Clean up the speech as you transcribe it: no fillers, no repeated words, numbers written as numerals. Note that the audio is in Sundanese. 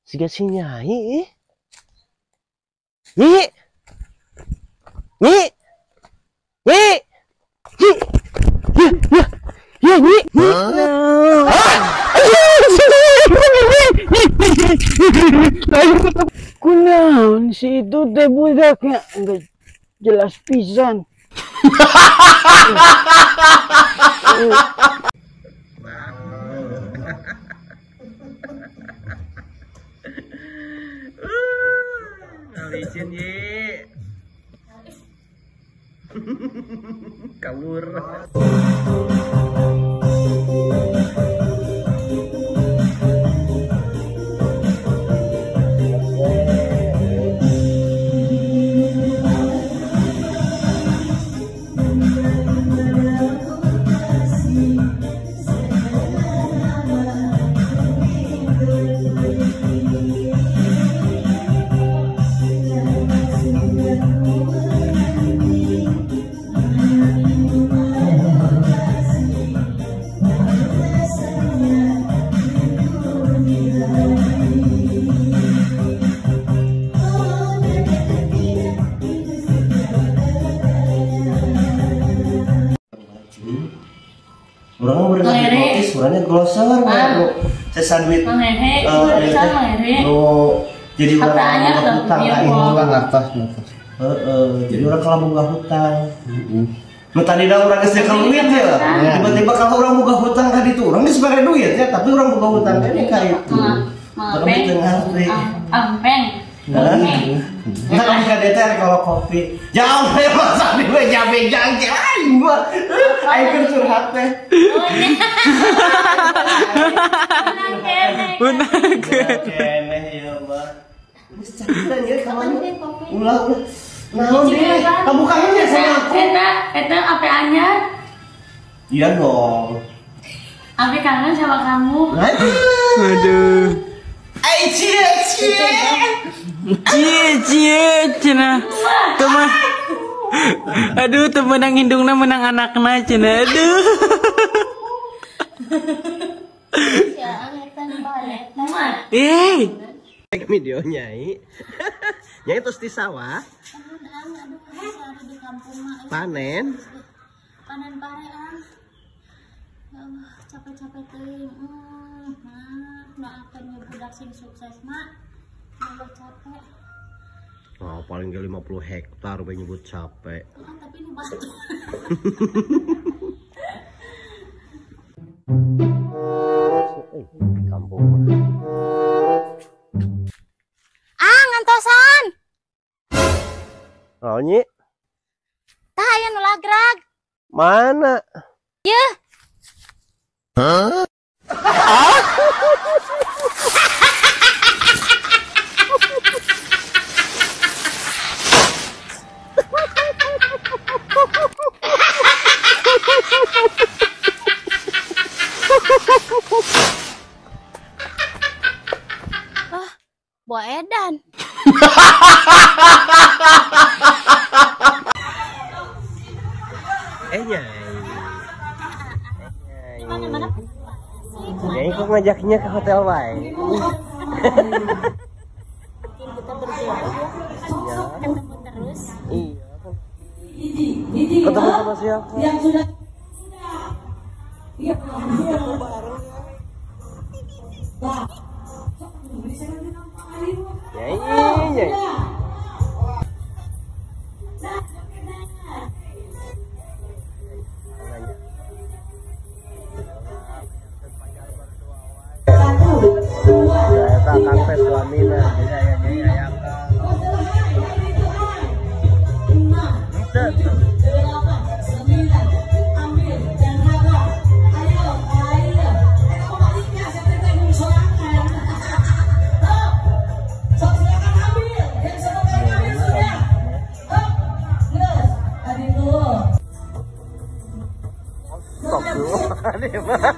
Siga si Nyai. Nyi. Nyi. Nyi. Nyi. Nyi. Nyi. Kunaon si itu teh budaknya enggak jelas pisan. Licin ye. Kabur. Orang mau beri orangnya gloser, sesa duit. Jadi orang hutang, jadi orang kalau boga hutang. Nu tadi dah orang geus nyekel duit ya. Tiba-tiba kalau orang boga hutang ka ditu, orang geus bare duit ya, tapi orang boga hutang teh ka itu. Tapi teu ngarti. Ampeng. Nah, kamu ka dieu teh kalau kopi. Jauh ya masa di beja-beja ge aing mah. Aing keur curhat teh. Menang keneh ieu mah. Geus cakeuran ieu ka mana? Ulah ulah. Naon deui? Kamu kangen sama aku? Eta eta ape anyar? Iya dong. Ape kangen sama kamu. Aduh. Ai cie cie. Cie cie cenah. Teman. Aduh, teu meunang indungna meunang anakna cenah. Aduh. Eh. Video Nyai. Nyai terus di sawah. Panen. Panen parean. Ya Allah, capek-capek teuing. Mak, doakeun nya budak sing sukses, Mak. Allah capek. Oh, paling ge 50 hektar we nyebut capek. Oh, tapi nu batu. Kampung mah. Ah, ngantosan. Oh, Nyi. Tah aya nu lagrag. Mana? Yeuh. Hah? Ah? Ah, buah edan. Nyai. Nyai kok ngajaknya ke hotel wae? Mungkin kita berjodoh ya. Iya. Ketemu terus. Iya. Ketemu sama siapa? Yang sudah. Iya. Nyai, nyai. Kang teh suamina, jadi aya nyai aya kang. Henteu. Astagfirullahaladzim.